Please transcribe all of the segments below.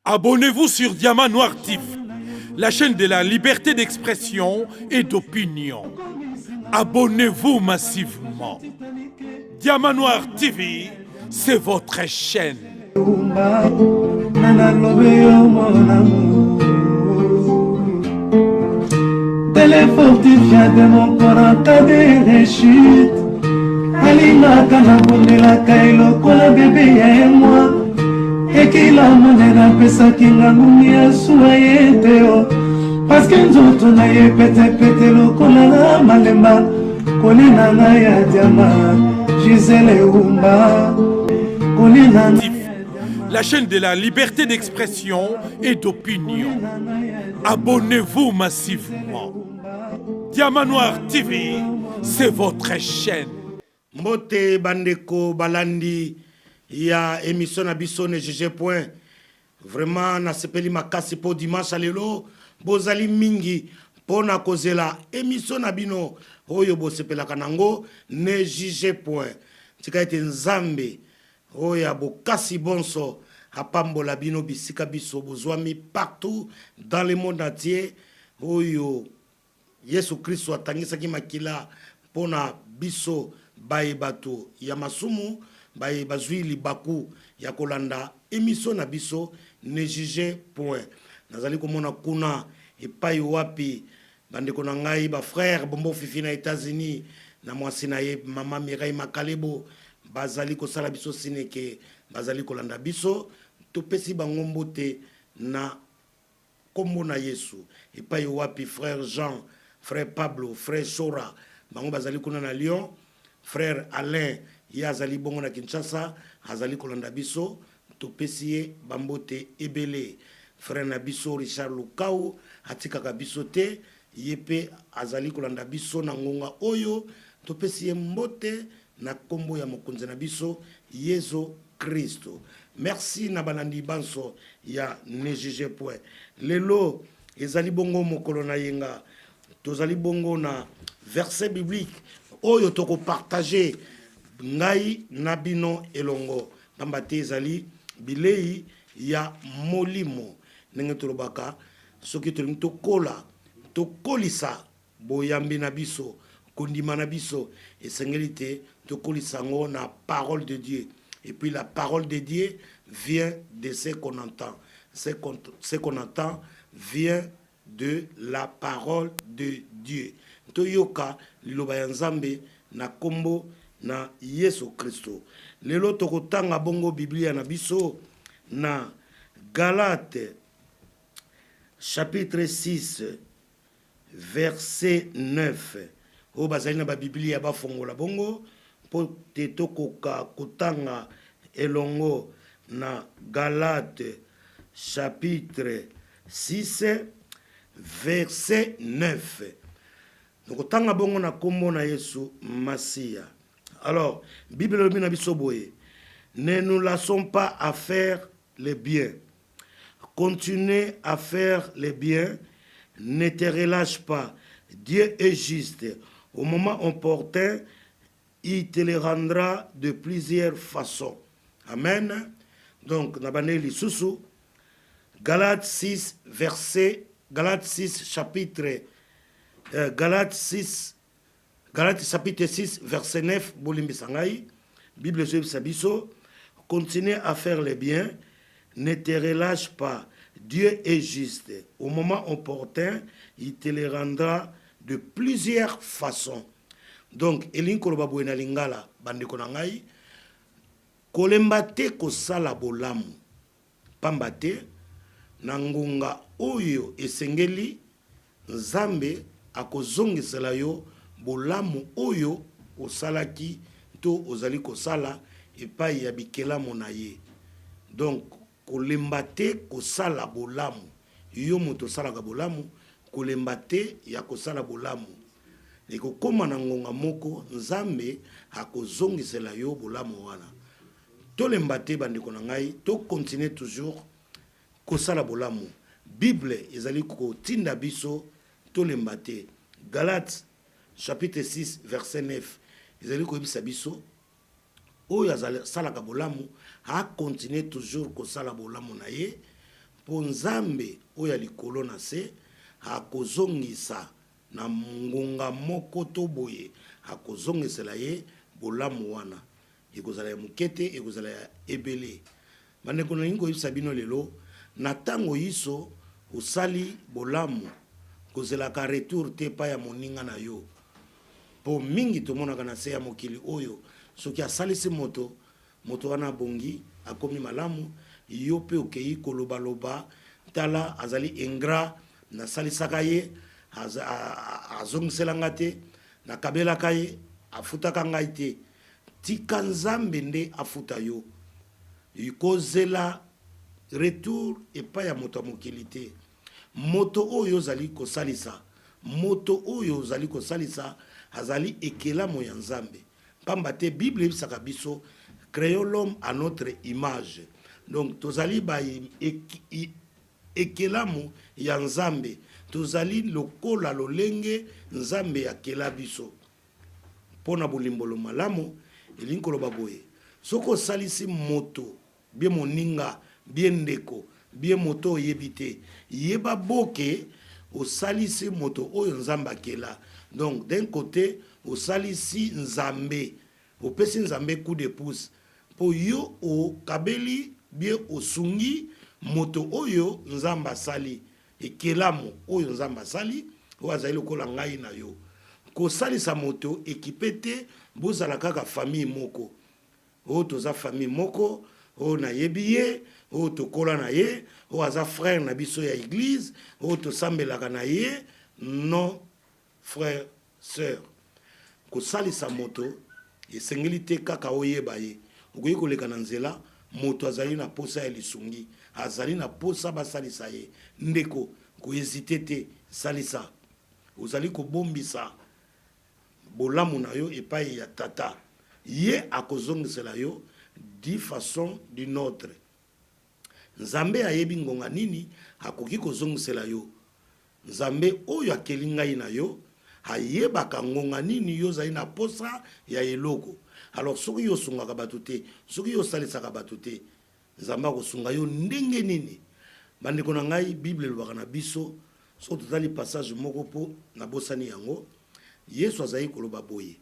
Abonnez-vous sur Diamant Noir TV, la chaîne de la liberté d'expression et d'opinion. Abonnez-vous massivement. Diamant Noir TV, c'est votre chaîne. Tele fortifiant de mon corps en cas de rechute. Alingaka nabondelaka ye lokola bebe ya ye mwa ekila monene apesaki nga ngungi ya suwa ye te o parceke nzoto na ye petepete lokola na malemba kolina na ya diama gisele eumba kolina na La chaîne de la liberté d'expression et d'opinion. Abonnez-vous massivement. Diamant Noir TV, c'est votre chaîne. Mbote bandeko balandi ya emission na biso ne juge point. Vraiment nasepeli makasi po dimanche ya lelo bozali mingi mpo na kozela emission na bino oyo bosepelaka nango ne juge point. Tika ete Nzambe oyo ya bokasi bonso apambola bino bisika biso bozwami partout dans le monde entier oyo Yesu Kristo atangisaki makila mpo na biso baye bato ya masumu baye bazwi libaku ya kolanda emission na biso Ne jugez point. Nazali komona kuna epai wapi bandeko na ngai ba frères Bombo Fifi na Etats-Unis na mwasi na ye mama Mireille Makalebo bazali kosala biso signe ke bazali kolanda biso. Topesi bango mbote na Kombo na Yesu. Epayi wapi frère Jean, frère Pablo, frère Shora bango bazali kuna na Lyon, frère Alain ye azali bongo na Kinshasa azali kolanda biso topesi ye ba mbote ebele. Frère na biso Richard Lukau atikaka biso te ye pe azali kolanda biso na ngonga oyo topesi ye mbote na kombo ya mokonzi na biso Yezu Kristo. Merci na balandi banso ya Ne Jugez Point. Lelo ezali bongo mokolo na yenga, tozali bongo na verset biblique oyo toko partager ngai na bino elongo, pamba te ezali bilei ya molimo. Ndenge tolobaka, soki tolingi tokola, tokolisa Boyambi na biso, kondima na biso, esengeli te tokolisa yango na parole de Dieu. Et puis la parole de Dieu vient de ce qu'on entend. Ce qu'on entend vient de la parole de Dieu. Toyoka liloba ya Nzambe na kombo na Yesu Kristo. Lelo tokotanga bongo Biblia na biso na Galates chapitre 6 Verset 9, Oyo bazali na Babiblia bafongola bongo mpo te tokoka kotanga elongo na Galates chapitre 6 verset 9. Tokotanga bongo na kombo na Yesu Masiya. Alors, Bible elobi na biso boye, Ne nous lassons pas à faire le bien. Continuer à faire le bien, ne te relache pas. Dieu est juste. Au moment opportun, il te le rendra de plusieurs façons. Amen. Donc, na bandeli lisusu, Galates 6, verset, Galates 6, chapitre, euh, Galates 6, Galates chapitre 6 verset 9, bolimbisa ngai, Bible ezoyebisa biso, continue à faire le bien, ne te relâche pas, Dieu est juste, au moment opportun, il te le rendra de plusieurs façons. Donc, elingi koloba boye na lingala, bandeko na ngai, kolemba te kosala bolamu, Pamba te, na ngonga oyo esengeli, Nzambe akozongisela yo bolamu oyo osalaki to ozali kosala epai ya bikelamo na ye. Donc, kolemba te kosala bolamu. Yo moto osalaka bolamu, kolemba te ya kosala bolamu. Ekokoma na ngonga moko, Nzambe akozongisela yo bolamu wana. Tolemba te bandeko na ngai, to continuer toujours kosala bolamu. Bible ezali kotinda biso tolemba te. Galates chapitre 6 verset 9 ezali koyebisa biso oyo asalaka bolamu a continuer toujours kosala bolamu na ye. Mpo Nzambe oyo ya likolo na se akozongisa na ngonga moko to boye, akozongisela ye bolamu wana. Ekozala ya moke te, ekozala ya ebele. Bandeko, nalingi koyebisa bino lelo, na tango inso osali bolamu, kozelaka retour te epai ya moninga na yo. Mpo mingi tomonaka na se ya mokili oyo, soki asalisi moto, moto wana abongi, akomi malamu, yo mpe okeyi koloba loba, tala azali ingrat, nasalisaka ye, azongisela nga te, nakabelaka ye, afutaka ngai te. Tika Nzambe nde afuta yo. Kozela retour epai ya moto ya mokili te. Moto oyo ozali kosalisa, moto oyo ozali kosalisa azali ekelamo ya Nzambe. Pamba te Bible eyebisaka biso creons l'homme à notre image. Donc tozali ba ekelamu ya Nzambe, tozali lokola lolenge Nzambe akela biso. Mpo na bolimbolo malamu, elingi koloba boye, soki osalisi moto bie moninga, bie ndeko, bie moto oyebi te, yeba bo ke osalisi moto oyo Nzambe akela. Donc d'un cote osalisi Nzambe, opesi Nzambe coup de pouce po yo okabeli bie osungi moto oyo Nzambe asali, ekelamu oyo Nzambe asali, oyo azali lokola ngai na yo. Kosalisa moto ekipe te bozala kaka famille moko. Oh toza famille moko, oh nayebi ye, oh tokola na ye, oh aza frère na biso ya eglise, oh tosambelaka na ye, non frère sœur. Kosalisa moto esengeli te kaka oyeba ye. Okoki koleka na nzela, moto azali na posa ya lisungi, azali na posa basalisa ye. Ndeko, ko hesiter te, salisa. Ozali kobombisa bolamu na yo epai ya Tata, ye akozongisela yo du façon d'une autre. Nzambe ayebi ngonga nini akoki kozongisela yo. Nzambe oyo akeli ngai na yo, ayebaka ngonga nini yo ozali na posa ya eloko. Alors soki yo osungaka bato te, soki yo osalisaka bato te, Nzambe akosunga yo ndenge nini? Bandeko na ngai, Bible elobaka na biso, soki totali passage moko mpo nabosani yango, Yesu azali koloba boye,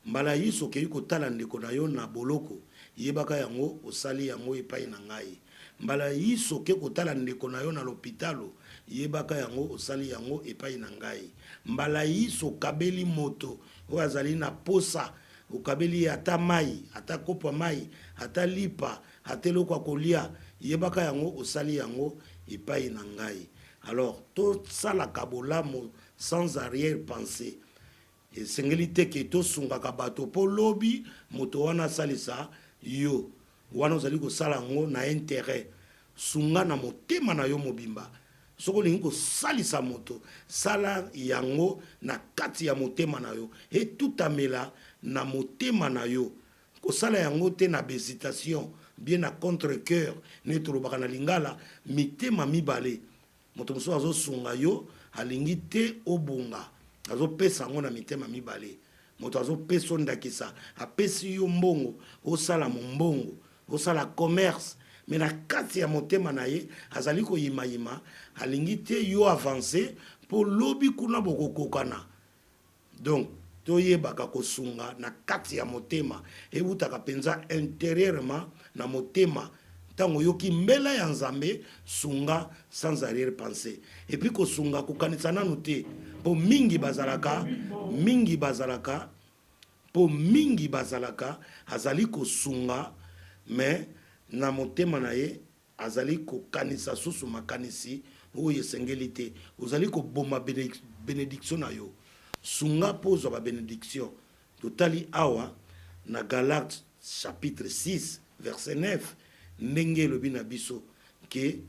Mbala inso okeyi kotala ndeko na yo na boloko, yebaka yango osali yango epai na ngai. Mbala inso oke kotala ndeko na yo na lopitalo, yebaka yango osali yango epai na ngai. Mbala inso okabeli moto oyo azali na posa Okabeli ye ata mayi, ata kopo ya mayi, ata lipa, ata eloko ya kolia, yebaka yango osali yango epayi na ngai. Alors tosalaka bolamu sans arrière pensee. Esengeli te ke tosungaka bato po lobi moto wana asalisa yo. Wana ozali kosala yango na interet. Sunga na motema na yo mobimba. Soki olingi kosalisa moto, sala yango na kati ya motema na yo. Etutamela na motema na yo. Kosala yango te na b'hesitation, bien na contre coeur, ndenge tolobaka na lingala, mitema mibale. Moto mosusu azo sunga yo alingi te obonga azo pesa yango na mitema mibale. Moto azo peso ndakisa apesi yo mbongo osala mombongo osala commerce mais na kati ya motema na ye azali koyima yima alingi te yo avance po lobi kuna bokokokana. Donc toyebaka kosunga na kati ya motema, ewutaka penza interieurement na motema, tango oyoki mbela ya Nzambe sunga sans arrière pensee. Et puis kosunga kokanisa nanu te po mingi bazalaka mingi bazalaka po mingi bazalaka azali kosunga mais na motema na ye Azali kokanisa susu makanisi oyo esengeli te. Ozali koboma benediction na yo. Sunga mpo ozwa ba benediction. Totali awa na Galates chapitre 6 verset 9 ndenge elobi na biso ke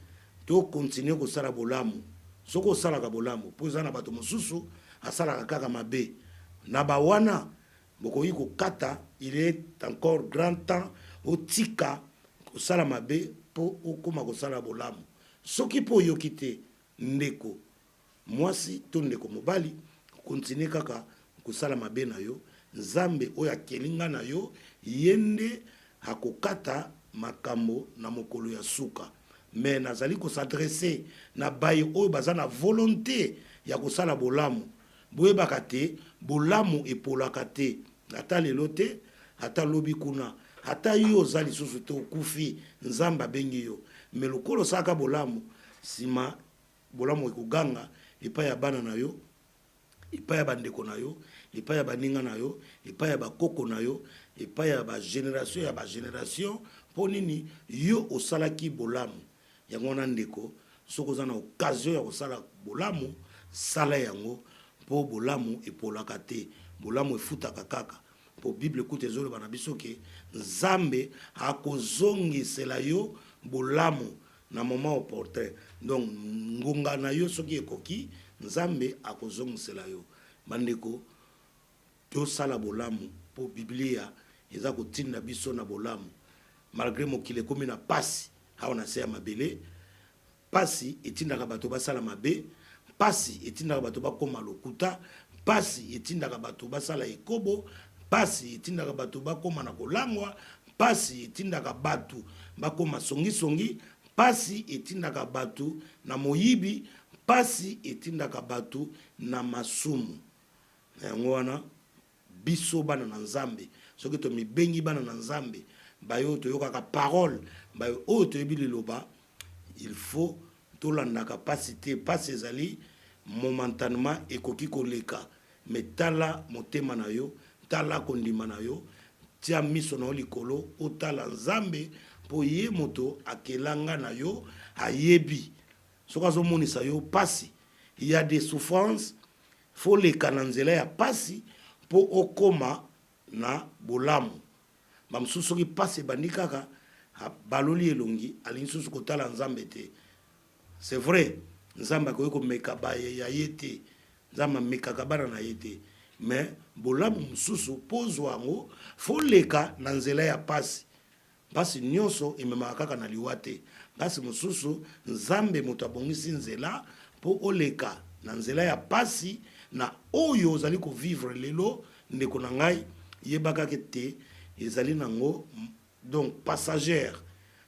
to continuer kosala bolamu. Soki osalaka bolamu, mpo eza na bato mosusu asalaka kaka mabe. Na ba wana Bokoki kokata il est encore grand temps otika kosala mabe po okoma kosala bolamu. Soki pe oyoki te ndeko mwasi to ndeko mobali continuer kaka kosala mabe na yo, Nzambe oyo akeli nga na yo ye nde akokata makambo na mokolo ya suka. Mais nazali ko s'adresser na baye oyo baza na volonte ya kosala bolamu. Boyebaka te bolamu epolaka te, ata lelo te, ata lobi kuna. Ata yo oza lisusu te, okufi, Nzambe abengi yo, mais lokola osalaka bolamu, sima bolamu ekoganga epai ya bana na yo, epai ya bandeko na yo, epai ya baninga na yo, epai ya bakoko na yo, epai ya ba generation ya ba generation. Mpo nini? Yo osalaki bolamu. Yango wana ndeko, soki oza na occasion ya kosala bolamu, sala yango, mpo bolamu epolaka te, bolamu efutaka kaka. Mpo Bible kutu ezoloba na biso ke Nzambe akozongisela yo bolamu na moment opportun. Donc ngonga na yo soki ekoki, Nzambe akozongisela yo. Bandeko, tosala bolamu mpo Biblia eza kotinda biso na bolamu. Malgre mokili ekomi na pasi awa na se ya mabele, pasi etindaka bato basala mabe, pasi etindaka bato bakoma lokuta, pasi etindaka bato basala ekobo, pasi etindaka bato bakoma na kolangwa, pasi etindaka bato bakoma songisongi, pasi etindaka bato na moyibi, pasi etindaka bato na masumu. Na yango wana, biso bana na Nzambe, soki tomibengi bana na Nzambe, baye oyo toyokaka parole, baye oyo toyebi liloba, il faut tolandaka pasi te. Pasi ezali momentanement, ekoki koleka, mais tala motema na yo, tala kondima na yo, tia miso na yo likolo, otala Nzambe, mpo ye moto akela nga na yo, ayebi soki azomonisa yo pasi. Il y a des souffrances, faut leka na nzela ya pasi mpo okoma na bolamu. Ba mosusu soki pasi ebandi kaka, abaloli elongi, alingi susu kotala Nzambe te. C'est vrai, Nzambe akoki komeka baye ya ye te, Nzambe amekaka bana na ye te, mais bolamu mosusu mpo ozwa yango, faut leka na nzela ya pasi. Mpasi nionso ememaka kaka na liwa te. Mpasi mosusu, Nzambe moto abongisi nzela mpo oleka na nzela ya pasi na oyo ozali ko vivre lelo. Ndeko na ngai, yeba kaka ete ezali nango donc passagère.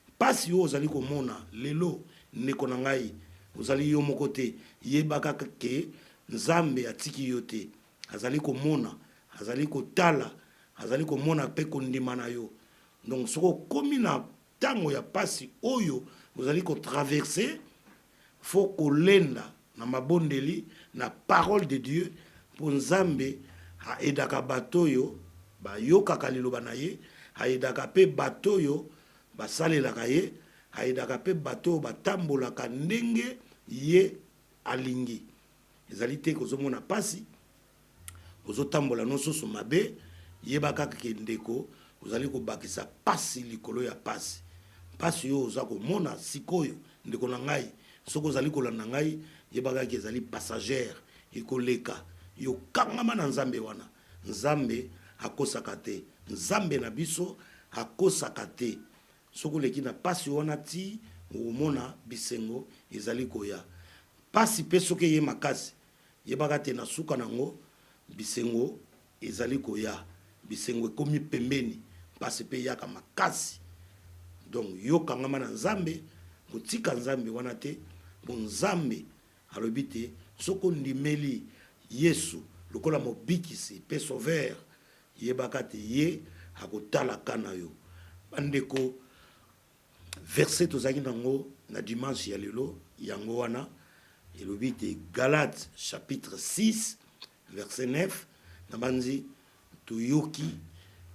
Mpasi oyo ozali komona lelo, ndeko na ngai, ozali yo moko te. Yeba kaka ke Nzambe atiki yo te. Azali komona, azali kotala, azali komona mpe kondima na yo. Donc soki okomi na tango ya pasi oyo ozali ko traverser, faut kolenda na mabondeli, na parole de Dieu, mpo Nzambe a aidaka bato oyo bayokaka liloba na ye, a aidaka mpe bato oyo basalelaka ye, a aidaka mpe bato oyo batambolaka ndenge ye alingi. Ezali te kozomona pasi, ozotambola no susu mabe, yeba kaka ke ndeko ozali kobakisa pasi likolo ya pasi. Pasi oyo oza komona sikoyo, ndeko na ngai, soki ozali kolanda ngai, yeba kaka ke ezali passagère, ekoleka. Yo kangama na Nzambe wana. Nzambe akosaka te. Nzambe na biso akosaka te. Soki oleki na pasi wana tii okomona bisengo ezali koya. Pasi pe soki eye makasi, yebaka te na suka nango bisengo ezali koya. Bisengo ekomi pembeni, pasi pe eyaka makasi. Donc yo kangama na Nzambe, kotika Nzambe wana te, po Nzambe alobi te soki ondimeli Yesu lokola mobikisi pe sauveur, yebaka te ye akotala cas na yo. Ba ndeko, verset tozalaki nango na dimanche ya lelo yango wana, elobi te Galates chapitre 6 verset 9. Nabanzi toyoki,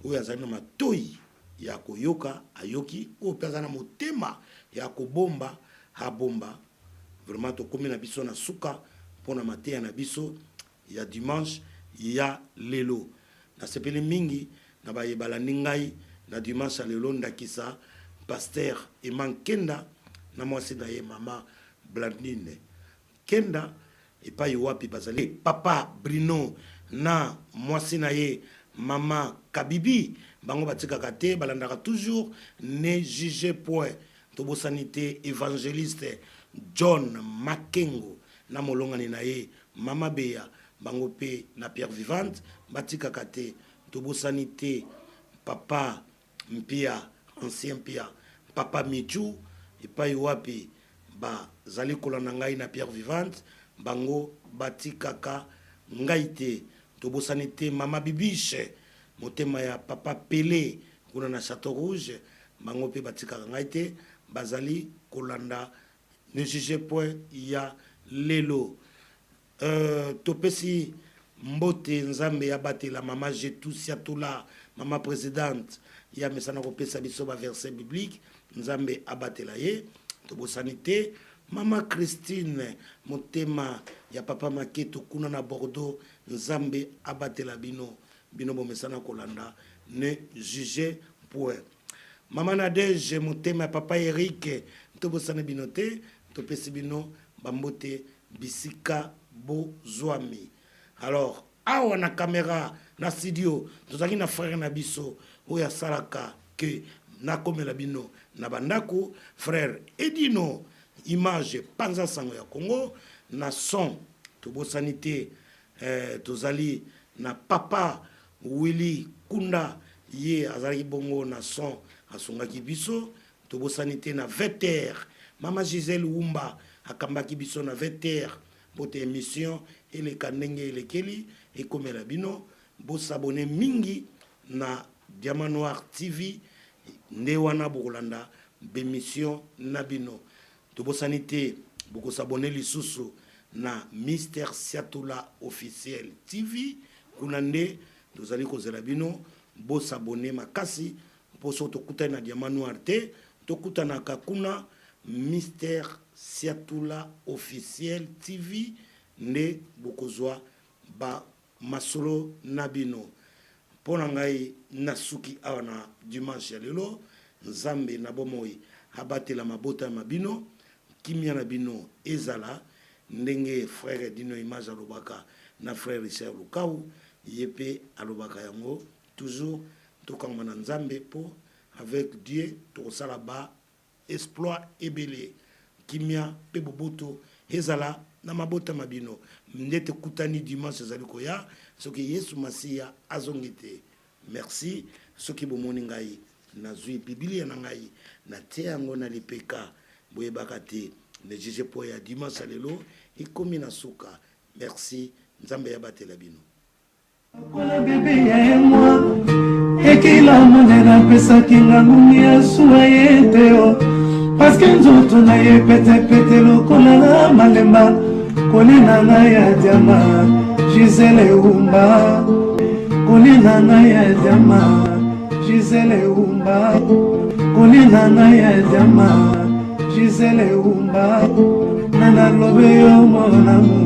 oyo azali na matoyi ya koyoka ayoki, oyo pe aza na motema ya kobomba abomba. Vraiment tokomi na biso na suka pona mateya na biso ya dimanche ya lelo. Nasepeli mingi na baye balandi ngai na dimanche ya lelo, ndakisa Pasteur Emma Nkenda na mwasi na ye mama Blandine Nkenda epayi wapi bazali, Papa Bruno na mwasi na ye mama Kabibi, bango batikaka te, balandaka toujours ne juge point. Tobosani te Evangeliste John Makengo na molongani na ye Mama Beya, bango pe na Pierre Vivante batikaka te. Tobosani te Papa Mpia, ancien Mpia, Papa Michou. Epai wapi bazali kolanda ngai na Pierre Vivante, bango batikaka ngai te. Tobosani te mama Bibiche, motema ya papa Pele kuna na Chateau Rouge, bango mpe batikaka ngai te, bazali kolanda Ne jugez point ya lelo. Topesi mbote Nzambe abatela mama Jetou Siatula, mama presidente ye amesana kopesa biso ba verset biblique, Nzambe abatela ye. Tobosani te mama Christine motema ya papa Maketo kuna na Bordeaux, Nzambe abatela bino, bino bomesana kolanda Ne jugez point. Mama Nadège motema ya papa Eric, tobosani bino te, topesi bino ba mbote bisika bozwami. Alors awa na camera na studio tozalaki na frère na biso oyo asalaka que nakomela bino na ba ndaku, frère Edino image panza sango ya Congo na son tobosani te tozali na papa Willy Kunda ye azalaki bongo na son asungaki biso. Tobosani te na 20 heures mama Gisèle Wumba akambaki biso na 20 heures mpo te emission eleka ndenge elekeli ekomela bino. Bo s'abonner mingi na Diamant Noir TV nde wana bokolanda b'emission na bino. Tobosani te boko s'abonner lisusu na Mister Siatula Officiel TV kuna nde tozali kozela bino bo s'abonner makasi mpo soki tokutani na Diamant Noir te tokutanaka kuna Mister Siatula Officiel TV nde bokozwa ba masolo na bino. Mpo na ngai nasuki awa na dimanche ya lelo. Nzambe na bomoi abatela mabota ma bino, kimia na bino ezala ndenge frère Dino Image alobaka na frère Richard Lukau, ye pe alobaka yango toujours, tokangama na Nzambe mpo avec Dieu tokosala ba Exploit ebele. Kimia pe boboto ezala na mabota ma bino. Nde tokutani dimanche ezali koya soki Yesu Masiya azongi te. Merci. Soki bomoni ngai nazui Bibilia na ngai natie yango na lipeka, boyebaka te ne juge point ya dimanche ya lelo ekomi na suka. Merci. Nzambe abatela bino. Lokola bebe ya emwa ekila monene apesaki nga ngungi ya suwa ye te o paske nzoto na ye petepete lokola na malemba kolina ngai ya diama gisele eumba kolina ngai ya diama gisele eumba kolina ngai ya diama gisele eumba na nalobe yo mona mo.